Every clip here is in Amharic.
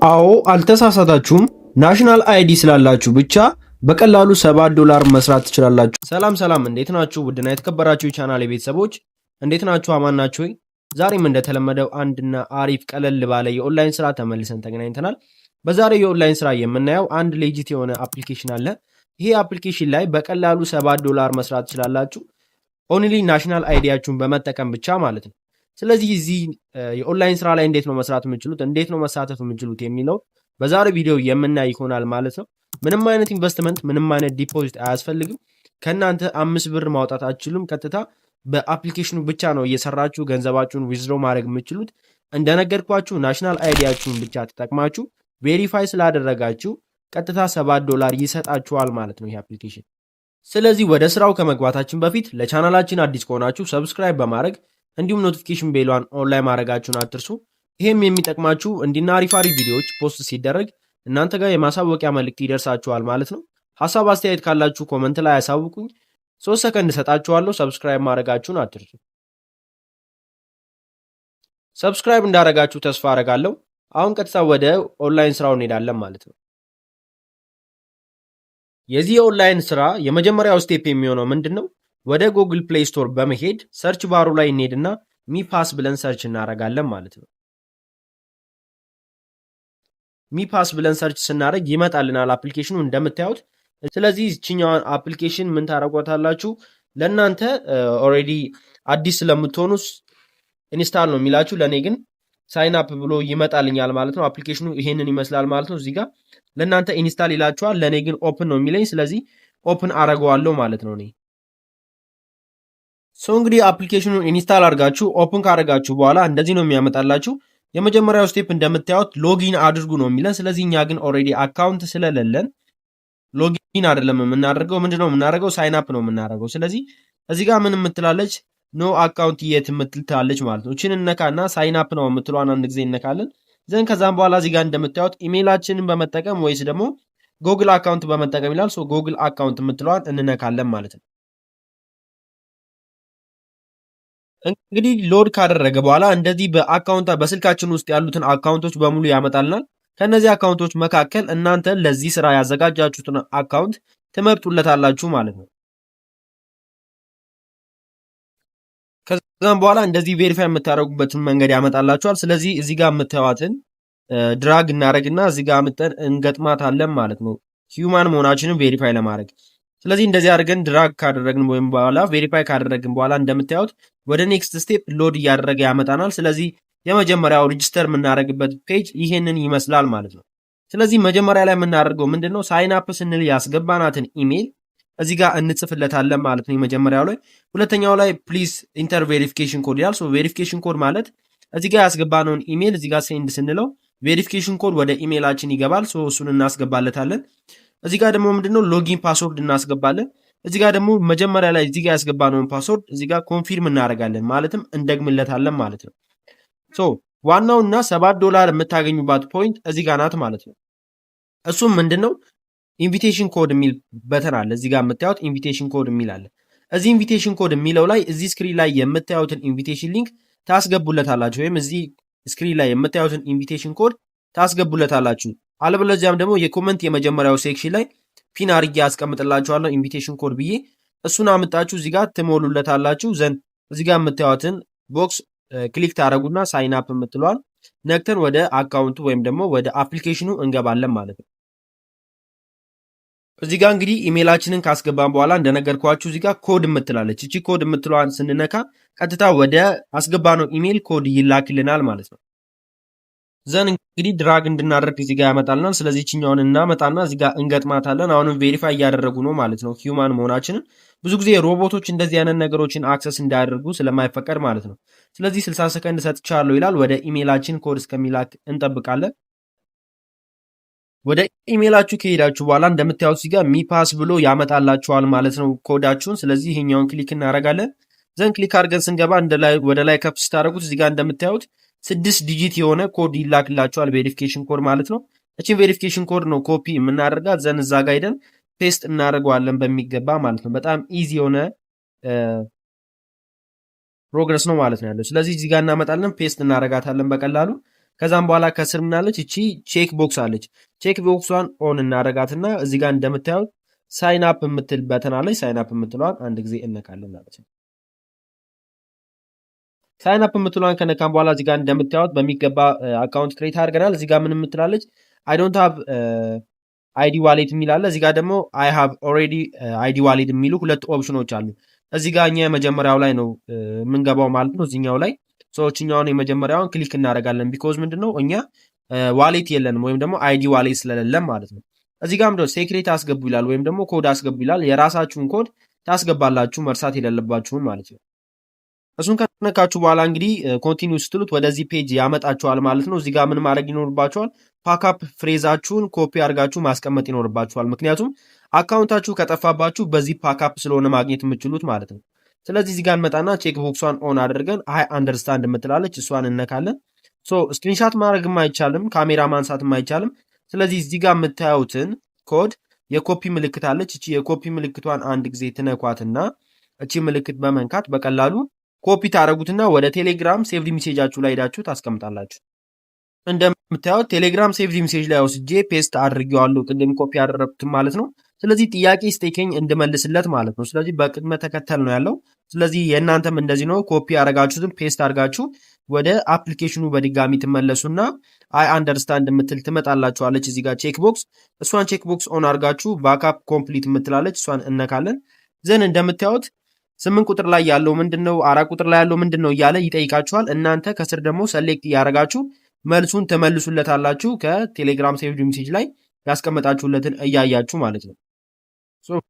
አዎ፣ አልተሳሳታችሁም። National ID ስላላችሁ ብቻ በቀላሉ 7 ዶላር መስራት ትችላላችሁ። ሰላም ሰላም፣ እንዴት ናችሁ? ውድና የተከበራችሁ የቻናል ቤተሰቦች፣ እንዴት ናችሁ? አማን ናችሁ ወይ? ዛሬም እንደተለመደው አንድና አሪፍ ቀለል ባለ የኦንላይን ስራ ተመልሰን ተገናኝተናል። በዛሬው የኦንላይን ስራ የምናየው አንድ legit የሆነ application አለ። ይሄ application ላይ በቀላሉ 7 ዶላር መስራት ትችላላችሁ። Only national ID ያችሁን በመጠቀም ብቻ ማለት ነው። ስለዚህ እዚህ የኦንላይን ስራ ላይ እንዴት ነው መስራት የምችሉት፣ እንዴት ነው መሳተፍ የምችሉት የሚለው በዛሬው ቪዲዮ የምናይ ይሆናል ማለት ነው። ምንም አይነት ኢንቨስትመንት፣ ምንም አይነት deposit አያስፈልግም። ከእናንተ 5 ብር ማውጣት አትችሉም። ቀጥታ በ application ኑ ብቻ ነው እየሰራችሁ ገንዘባችሁን withdraw ማድረግ የምችሉት። እንደነገርኳችሁ national ID ያችሁን ብቻ ተጠቅማችሁ verify ስላደረጋችሁ ቀጥታ 7 ዶላር ይሰጣችኋል ማለት ነው ይህ application። ስለዚህ ወደ ስራው ከመግባታችን በፊት ለቻናላችን አዲስ ከሆናችሁ subscribe በማድረግ እንዲሁም notification bell ሏን on ላይ ማድረጋችሁን አትርሱ። ይህም የሚጠቅማችሁ እንዲና አሪፍ አሪፍ ቪዲዮዎች post ሲደረግ እናንተ ጋር የማሳወቂያ መልእክት ይደርሳችኋል ማለት ነው። ሀሳብ አስተያየት ካላችሁ comment ላይ ያሳውቁኝ። 3 ሰከንድ እሰጣችኋለሁ። Subscribe ማድረጋችሁን አትርሱ። Subscribe እንዳረጋችሁ ተስፋ አረጋለሁ። አሁን ቀጥታ ወደ ኦንላይን ስራው እንሄዳለን ማለት ነው። የዚህ የኦንላይን ስራ የመጀመሪያው step የሚሆነው ምንድን ነው? ወደ Google Play Store በመሄድ search bar ኡ ላይ እንሄድና MePass ብለን search እናደርጋለን ማለት ነው። MePass ብለን search ስናደርግ ይመጣልናል application ኑ እንደምታዩት። ስለዚህ ይችኛዋን application ምን ታደርጓታላችሁ? ለእናንተ already አዲስ ስለምትሆኑ install ነው የሚላችሁ። ለእኔ ግን sign up ብሎ ይመጣልኛል ማለት ነው። Application ኑ ይሄንን ይመስላል ማለት ነው። እዚህ ጋር ለእናንተ install ይላችኋል፣ ለእኔ ግን open ነው የሚለኝ። ስለዚህ open አረገዋለሁ ማለት ነው እኔ። So እንግዲህ application ኑን install አድርጋችሁ open ካደረጋችሁ በኋላ እንደዚህ ነው የሚያመጣላችሁ። የመጀመሪያው step እንደምታዩት login አድርጉ ነው የሚለን። ስለዚህ እኛ ግን already account ስለሌለን login አይደለም የምናደርገው። ምንድነው የምናደርገው? Sign up ነው የምናደርገው። ስለዚህ እዚህ ጋር ምን የምትላለች፣ no account yet የምትል ትላለች ማለት ነው። እችን እነካና sign up ነው የምትለዋን አንድ ጊዜ እነካለን። Then ከዛም በኋላ እዚህ ጋር እንደምታዩት ኢሜይላችንን በመጠቀም ወይስ ደግሞ Google account በመጠቀም ይላል። So Google account የምትለዋን እንነካለን ማለት ነው። እንግዲህ load ካደረገ በኋላ እንደዚህ በ account በስልካችን ውስጥ ያሉትን account ኦች በሙሉ ያመጣልናል። ከነዚህ account ኦች መካከል እናንተ ለዚህ ስራ ያዘጋጃችሁትን account ትመርጡለታላችሁ ማለት ነው። ከዛም በኋላ እንደዚህ verify የምታደርጉበትን መንገድ ያመጣላችኋል። ስለዚህ እዚህ ጋር የምታዩትን drag እናደርግና እዚህ ጋር አምጥተን እንገጥማታለን ማለት ነው፣ human መሆናችንን verify ለማድረግ። ስለዚህ እንደዚህ አድርገን drag ካደረግን ወይም በኋላ verify ካደረግን በኋላ እንደምታዩት ወደ next step load እያደረገ ያመጣናል። ስለዚህ የመጀመሪያው register የምናደርግበት page ይሄንን ይመስላል ማለት ነው። ስለዚህ መጀመሪያ ላይ የምናደርገው ምንድን ነው? Sign up ስንል ያስገባናትን ኢሜይል እዚህ ጋር እንጽፍለታለን ማለት ነው የመጀመሪያው ላይ። ሁለተኛው ላይ please enter verification code ይላል። Verification code ማለት እዚህ ጋር ያስገባነውን ኢሜይል እዚህ ጋር send ስንለው verification code ወደ ኢሜይላችን ይገባል። እሱን እናስገባለታለን። እዚህ ጋር ደግሞ ምንድነው፣ login password እናስገባለን። እዚህ ጋር ደግሞ መጀመሪያ ላይ እዚህ ጋር ያስገባነውን password እዚህ ጋር confirm እናደርጋለን፣ ማለትም እንደግምለታለን ማለት ነው። So ዋናውና 7 ዶላር የምታገኙባት point እዚህ ጋር ናት ማለት ነው። እሱም ምንድነው፣ invitation code የሚል button አለ። እዚህ ጋር የምታዩት invitation code የሚል አለ። እዚህ invitation code የሚለው ላይ እዚህ screen ላይ የምታዩትን invitation link ታስገቡለታላችሁ፣ ወይም እዚህ screen ላይ የምታዩትን invitation code ታስገቡለታላችሁ። አለበለዚያም ደግሞ የ comment የመጀመሪያው section ላይ pin አድርጌ ያስቀምጥላችኋለሁ invitation code ብዬ፣ እሱን አምጣችሁ እዚህ ጋር ትሞሉለታላችሁ። Then እዚህ ጋር የምታዩትን box click ታደረጉና sign up የምትለዋል ነክተን ወደ account ኡ ወይም ደግሞ ወደ application ኑ እንገባለን ማለት ነው። እዚህ ጋር እንግዲህ ኢሜይላችንን ካስገባን በኋላ እንደነገርኳችሁ እዚህ ጋር ኮድ የምትላለች፣ እቺ ኮድ የምትለዋን ስንነካ ቀጥታ ወደ አስገባነው ኢሜይል ኮድ ይላክልናል ማለት ነው። Then እንግዲህ drag እንድናደርግ እዚህ ጋር ያመጣልናል። ስለዚህ ይችኛውን እናመጣና እዚህ ጋር እንገጥማታለን። አሁንም verify እያደረጉ ነው ማለት ነው human መሆናችንን። ብዙ ጊዜ ሮቦቶች እንደዚህ አይነት ነገሮችን access እንዳያደርጉ ስለማይፈቀድ ማለት ነው። ስለዚህ 60 ሰከንድ ሰጥቻለሁ ይላል። ወደ ኢሜይላችን ኮድ እስከሚላክ እንጠብቃለን። ወደ ኢሜይላችሁ ከሄዳችሁ በኋላ እንደምታዩት እዚህ ጋር MePass ብሎ ያመጣላችኋል ማለት ነው ኮዳችሁን። ስለዚህ ይሄኛውን click እናደርጋለን። Then click አድርገን ስንገባ ወደ ላይ ከፍ ስታደርጉት እዚህ ጋር እንደምታዩት ስድስት digit የሆነ ኮድ ይላክላችኋል፣ verification code ማለት ነው። እችን verification code ነው ኮፒ የምናደርጋት። Then እዛ ጋ ሄደን paste እናደርገዋለን በሚገባ ማለት ነው። በጣም easy የሆነ progress ነው ማለት ነው ያለው። ስለዚህ እዚህ ጋር እናመጣለን፣ paste እናደርጋታለን በቀላሉ። ከዛም በኋላ ከስር ምናለች? እቺ check box አለች። Check box ኧን on እናረጋትና እዚህ ጋር እንደምታዩት sign up የምትል button አለች። Sign up የምትለዋን አንድ ጊዜ እነካለን ማለት ነው። Sign up የምትለዋን ከነካን በኋላ እዚህ ጋር እንደምታዩት በሚገባ account create አድርገናል። እዚህ ጋር ምን የምትላለች? "I don't have ID wallet" የሚል አለ። እዚህ ጋር ደግሞ "I have already ID wallet" የሚሉ ሁለት ኦፕሽኖች አሉ። እዚህ ጋር እኛ የመጀመሪያው ላይ ነው የምንገባው ማለት ነው። እዚኛው ላይ ሰዎችኛውን የመጀመሪያውን click እናደርጋለን። Because ምንድነው፣ እኛ wallet የለንም ወይም ደግሞ ID wallet ስለሌለን ማለት ነው። እዚህ ጋር ምንድነው፣ secret አስገቡ ይላል ወይም ደግሞ ኮድ አስገቡ ይላል። የራሳችሁን ኮድ ታስገባላችሁ፣ መርሳት የሌለባችሁን ማለት ነው። እሱን ከነካችሁ በኋላ እንግዲህ continue ስትሉት ወደዚህ page ያመጣችኋል ማለት ነው። እዚህ ጋር ምን ማድረግ ይኖርባችኋል? Backup phrase ኣችሁን copy አድርጋችሁ ማስቀመጥ ይኖርባችኋል። ምክንያቱም account ኣችሁ ከጠፋባችሁ በዚህ backup ስለሆነ ማግኘት የምትችሉት ማለት ነው። ስለዚህ እዚህ ጋር እንመጣና check box ኧን on አድርገን "I understand" የምትላለች እሷን እነካለን። So screenshot ማድረግም አይቻልም፣ ካሜራ ማንሳትም አይቻልም። ስለዚህ እዚህ ጋር የምታዩትን code የ copy ምልክት አለች። እቺ የኮፒ ምልክቷን አንድ ጊዜ ትነኳትና እቺ ምልክት በመንካት በቀላሉ ኮፒ ታደረጉትና ወደ ቴሌግራም saved message ኣችሁ ላይ ሄዳችሁ ታስቀምጣላችሁ። እንደምታዩት ቴሌግራም saved message ላይ ወስጄ paste አድርጌዋለሁ፣ ቅድም ኮፒ ያደረኩትን ማለት ነው። ስለዚህ ጥያቄ ስጠይቀኝ እንድመልስለት ማለት ነው። ስለዚህ በቅድመ ተከተል ነው ያለው። ስለዚህ የእናንተም እንደዚህ ነው። ኮፒ ያደረጋችሁትን paste አድርጋችሁ ወደ application ኑ በድጋሚ ትመለሱና "I understand" የምትል ትመጣላችኋለች እዚህ ጋር check box። እሷን check box on አድርጋችሁ backup complete የምትላለች እሷን እነካለን። Then እንደምታዩት 8 ቁጥር ላይ ያለው ምንድን ነው፣ 4 ቁጥር ላይ ያለው ምንድን ነው እያለ ይጠይቃችኋል። እናንተ ከስር ደግሞ select እያደረጋችሁ መልሱን ትመልሱለታላችሁ፣ ከቴሌግራም saved message ላይ ያስቀመጣችሁለትን እያያችሁ ማለት ነው።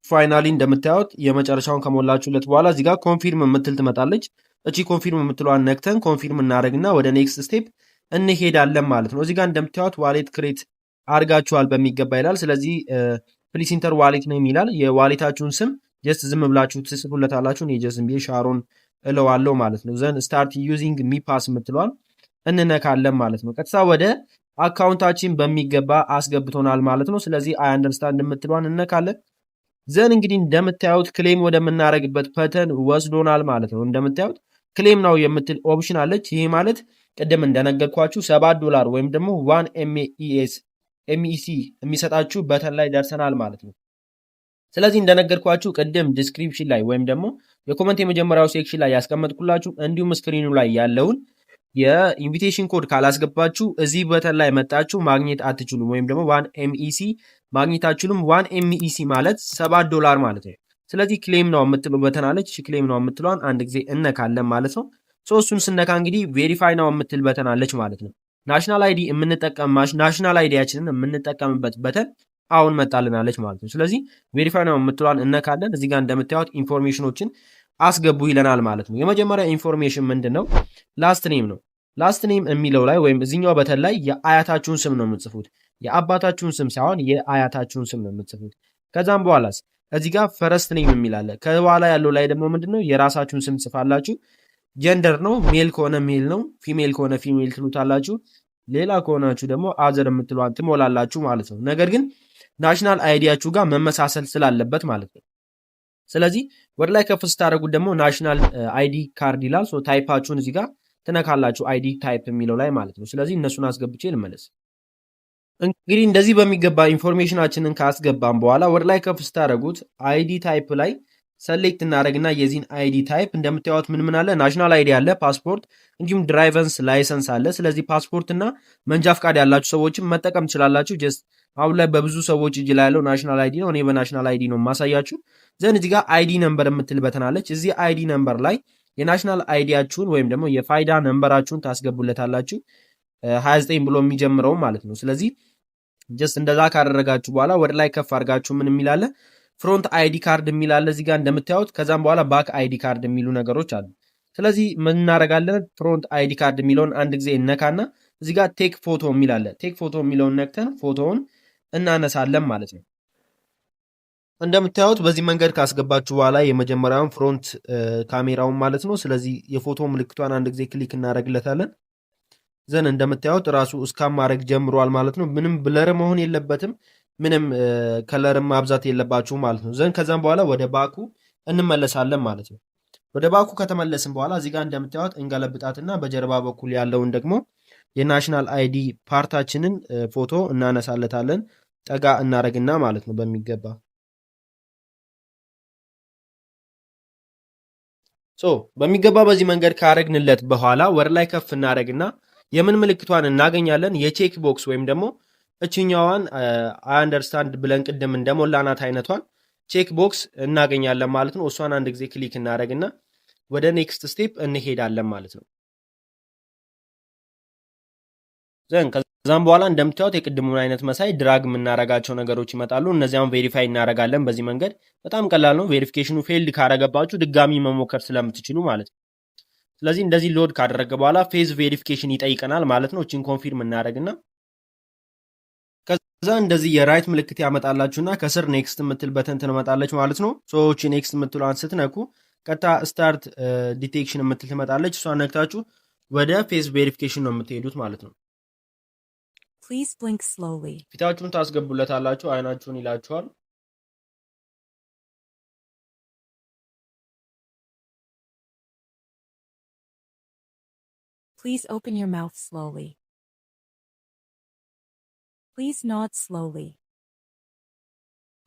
Finally እንደምታዩት የመጨረሻውን ከሞላችሁለት በኋላ እዚህ ጋር confirm የምትል ትመጣለች። እቺ confirm የምትለዋን ነክተን confirm እናደርግና ወደ next step እንሄዳለን ማለት ነው። እዚህ ጋር እንደምታዩት wallet create አድርጋችኋል በሚገባ ይላል። ስለዚህ "Please enter wallet name" ይላል። የ wallet ኣችሁን ስም just ዝም ብላችሁ ትጽፉለታላችሁ። እኔ just ብዬ ሻሮን እለዋለሁ ማለት ነው። Then "Start using MEPASS" የምትለዋን እንነካለን ማለት ነው። ቀጥታ ወደ account ኣችን በሚገባ አስገብቶናል ማለት ነው። ስለዚህ "I understand" የምትለዋን እነካለን። Then እንግዲህ እንደምታዩት claim ወደምናደርግበት button ወስዶናል ማለት ነው። እንደምታዩት "Claim now" የምትል option አለች። ይሄ ማለት ቅድም እንደነገርኳችሁ 7 ዶላር ወይም ደግሞ 1 MES MEC የሚሰጣችሁ button ላይ ደርሰናል ማለት ነው። ስለዚህ እንደነገርኳችሁ ቅድም description ላይ ወይም ደግሞ የ comment የመጀመሪያው section ላይ ያስቀመጥኩላችሁ እንዲሁም screen ኑ ላይ ያለውን የ invitation code ካላስገባችሁ እዚህ button ላይ መጣችሁ ማግኘት አትችሉም፣ ወይም ደግሞ 1 MEC ማግኘት አትችሉም። 1 MEC ማለት 7 ዶላር ማለት ነው። ስለዚህ "Claim now" የምትለው button አለች። "Claim now" የምትለዋን አንድ ጊዜ እነካለን ማለት ነው። እሱን ስነካ እንግዲህ "Verify now" የምትል button አለች ማለት ነው። National ID ያችንን የምንጠቀምበት button አሁን መጣልናለች ማለት ነው። ስለዚህ "Verify now" የምትለዋን እነካለን። እዚህ ጋር እንደምታዩት information ኖችን አስገቡ ይለናል ማለት ነው። የመጀመሪያ information ምንድን ነው? Last name ነው። Last name የሚለው ላይ ወይም እዚኛው button ላይ የአያታችሁን ስም ነው የምትጽፉት። የአባታችሁን ስም ሳይሆን የአያታችሁን ስም ነው የምትጽፉት። ከዛም በኋላስ እዚህ ጋር first name የሚል አለ። ከኋላ ያለው ላይ ደግሞ ምንድነው፣ የራሳችሁን ስም ጽፋላችሁ። Gender ነው። Male ከሆነ male ነው፣ female ከሆነ female ትሉታላችሁ። ሌላ ከሆናችሁ ደግሞ other የምትለዋን ትሞላላችሁ ማለት ነው። ነገር ግን national ID ያችሁ ጋር መመሳሰል ስላለበት ማለት ነው። ስለዚህ ወደ ላይ ከፍ ስታደርጉት ደግሞ national ID card ይላል። Type ኣችሁን እዚህ ጋር ትነካላችሁ፣ ID type የሚለው ላይ ማለት ነው። ስለዚህ እነሱን አስገብቼ ልመለስ። እንግዲህ እንደዚህ በሚገባ information ኣችንን ካስገባን በኋላ ወደ ላይ ከፍ ስታደርጉት ID type ላይ select እናደርግና የዚህን ID type እንደምታዩት ምን ምን አለ? National ID አለ፣ ፓስፖርት እንዲሁም driver's license አለ። ስለዚህ ፓስፖርት እና መንጃ ፍቃድ ያላችሁ ሰዎችም መጠቀም ትችላላችሁ። Just አሁን ላይ በብዙ ሰዎች እጅ ላይ ያለው national ID ነው። እኔ በ national ID ነው የማሳያችሁ። Then እዚህ ጋር ID number የምትል button አለች። እዚህ ID number ላይ የ national ID ያችሁን ወይም ደግሞ የፋይዳ number ኣችሁን ታስገቡለታላችሁ፣ 29 ብሎ የሚጀምረው ማለት ነው። ስለዚህ just እንደዛ ካደረጋችሁ በኋላ ወደ ላይ ከፍ አድርጋችሁ ምን የሚል አለ? Front ID card የሚል አለ እዚህ ጋር እንደምታዩት። ከዛም በኋላ back ID card የሚሉ ነገሮች አሉ። ስለዚህ ምን እናደርጋለን? Front ID card የሚለውን አንድ ጊዜ እነካና እዚህ ጋር take photo የሚል አለ። Take photo የሚለውን ነክተን ፎቶውን እናነሳለን ማለት ነው። እንደምታዩት በዚህ መንገድ ካስገባችሁ በኋላ የመጀመሪያውን front ካሜራውን ማለት ነው። ስለዚህ የፎቶ ምልክቷን አንድ ጊዜ click እናደርግለታለን። Then እንደምታዩት ራሱ scan ማድረግ ጀምሯል ማለት ነው። ምንም blur መሆን የለበትም። ምንም color ም ማብዛት የለባችሁም ማለት ነው። Then ከዛም በኋላ ወደ back ኩ እንመለሳለን ማለት ነው። ወደ back ኩ ከተመለስን በኋላ እዚህ ጋር እንደምታዩት እንገለብጣትና በጀርባ በኩል ያለውን ደግሞ የ national ID part ኣችንን ፎቶ እናነሳለታለን። ጠጋ እናረግና ማለት ነው በሚገባ። So በሚገባ በዚህ መንገድ ካረግንለት በኋላ ወደ ላይ ከፍ እናደረግና የምን ምልክቷን እናገኛለን? የ check box ወይም ደግሞ እችኛዋን I understand ብለን ቅድም እንደሞላናት አይነቷን check box እናገኛለን ማለት ነው። እሷን አንድ ጊዜ click እናደረግና ወደ next step እንሄዳለን ማለት ነው። Then ከዛም በኋላ እንደምታዩት የቅድሙን አይነት መሳይ drag የምናረጋቸው ነገሮች ይመጣሉ። እነዚያም verify እናረጋለን። በዚህ መንገድ በጣም ቀላል ነው። Verification ኑ failed ካረገባችሁ ድጋሚ መሞከር ስለምትችሉ ማለት ነው። ስለዚህ እንደዚህ load ካደረገ በኋላ face verification ይጠይቀናል ማለት ነው። እችን confirm እናደረግና ከዛ እንደዚህ የ right ምልክት ያመጣላችሁና ከስር next የምትል button ትመጣለች ማለት ነው። So እቺ next የምትለዋን ስትነኩ ቀጥታ start detection የምትል ትመጣለች። እሷን ነክታችሁ ወደ face verification ነው የምትሄዱት ማለት ነው። Please blink slowly. ፊታችሁን ታስገቡለታላችሁ፣ አይናችሁን ይላችኋል። Please open your mouth slowly. Please nod slowly.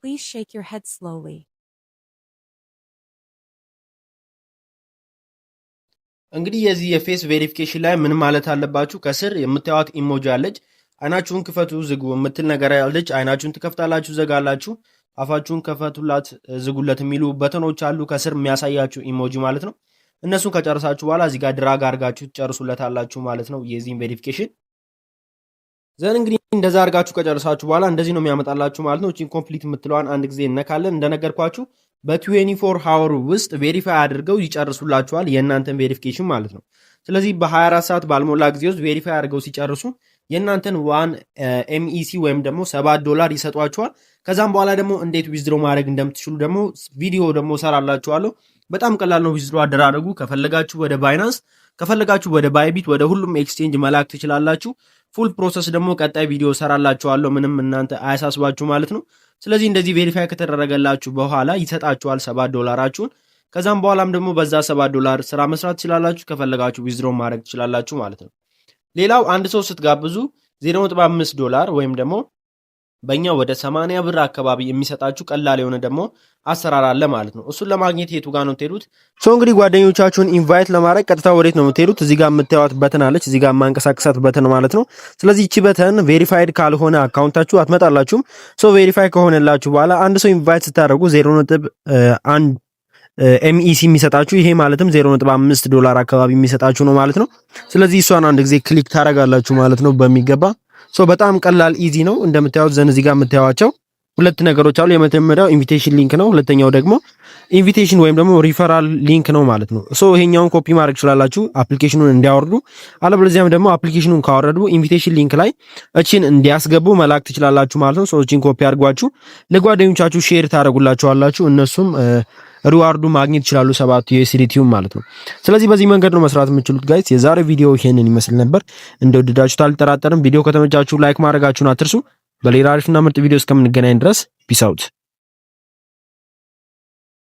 Please shake your head slowly. እንግዲህ የዚህ የ face verification ላይ ምን ማለት አለባችሁ? ከስር የምታዩት emoji አለች። አይናችሁን ክፈቱ ዝጉ የምትል ነገር አለች። አይናችሁን ትከፍታላችሁ፣ ዘጋላችሁ። አፋችሁን ከፈቱላት፣ ዝጉለት የሚሉ button ኦች አሉ ከስር የሚያሳያችሁ emoji ማለት ነው። እነሱን ከጨረሳችሁ በኋላ እዚህ ጋር drag አድርጋችሁ ትጨርሱለታላችሁ ማለት ነው የዚህን verification። Then እንግዲህ እንደዛ አድርጋችሁ ከጨረሳችሁ በኋላ እንደዚህ ነው የሚያመጣላችሁ ማለት ነው። እቺን complete የምትለዋን አንድ ጊዜ እነካለን። እንደነገርኳችሁ በ24 hour ውስጥ verify አድርገው ይጨርሱላችኋል የእናንተን verification ማለት ነው። ስለዚህ በ24 ሰዓት ባልሞላ ጊዜ ውስጥ verify አድርገው ሲጨርሱ የእናንተን 1 MEC ወይም ደግሞ 7 ዶላር ይሰጧችኋል። ከዛም በኋላ ደግሞ እንዴት withdraw ማድረግ እንደምትችሉ ደግሞ ቪዲዮ ደግሞ ሰራላችኋለሁ። በጣም ቀላል ነው withdraw አደራረጉ። ከፈለጋችሁ ወደ Binance፣ ከፈለጋችሁ ወደ Bybit፣ ወደ ሁሉም exchange መላክ ትችላላችሁ። Full process ደግሞ ቀጣይ ቪዲዮ ሰራላችኋለሁ። ምንም እናንተ አያሳስባችሁ ማለት ነው። ስለዚህ እንደዚህ verify ከተደረገላችሁ በኋላ ይሰጣችኋል 7 ዶላራችሁን። ከዛም በኋላም ደግሞ በዛ 7 ዶላር ስራ መስራት ትችላላችሁ። ከፈለጋችሁ withdraw ማድረግ ትችላላችሁ ማለት ነው። ሌላው አንድ ሰው ስትጋብዙ 0.5 ዶላር ወይም ደግሞ በእኛ ወደ 80 ብር አካባቢ የሚሰጣችሁ ቀላል የሆነ ደግሞ አሰራር አለ ማለት ነው። እሱን ለማግኘት የቱ ጋር ነው የምትሄዱት? So እንግዲህ ጓደኞቻችሁን invite ለማድረግ ቀጥታ ወዴት ነው የምትሄዱት? እዚህ ጋር የምታዩት button አለች። እዚህ ጋር የማንቀሳቀሳት button ማለት ነው። ስለዚህ እቺ button verified ካልሆነ account ኣችሁ አትመጣላችሁም። So verify ከሆነላችሁ በኋላ አንድ ሰው invite ስታደርጉ 0.1 MEC የሚሰጣችሁ፣ ይሄ ማለትም 0.5 ዶላር አካባቢ የሚሰጣችሁ ነው ማለት ነው። ስለዚህ እሷን አንድ ጊዜ click ታደርጋላችሁ ማለት ነው በሚገባ። So በጣም ቀላል easy ነው እንደምታዩት። Then እዚህ ጋር የምታዩቸው ሁለት ነገሮች አሉ። የመጀመሪያው invitation link ነው። ሁለተኛው ደግሞ invitation ወይም ደግሞ referral link ነው ማለት ነው። So ይሄኛውን ኮፒ ማድረግ ትችላላችሁ application ኑን እንዲያወርዱ፣ አለበለዚያም ደግሞ application ኑን ካወረዱ invitation link ላይ እቺን እንዲያስገቡ መላክ ትችላላችሁ ማለት ነው። So እቺን ኮፒ አድርጓችሁ ለጓደኞቻችሁ share ታደርጉላችኋላችሁ፣ እነሱም reward ኡ ማግኘት ይችላሉ፣ 7 USDT ው ማለት ነው። ስለዚህ በዚህ መንገድ ነው መስራት የምትችሉት guys። የዛሬው ቪዲዮ ይሄንን ይመስል ነበር። እንደወደዳችሁት አልጠራጠርም። ቪዲዮ ከተመቻችሁ like ማድረጋችሁን አትርሱ። በሌላ አሪፍና ምርጥ ቪዲዮ እስከምንገናኝ ድረስ peace out።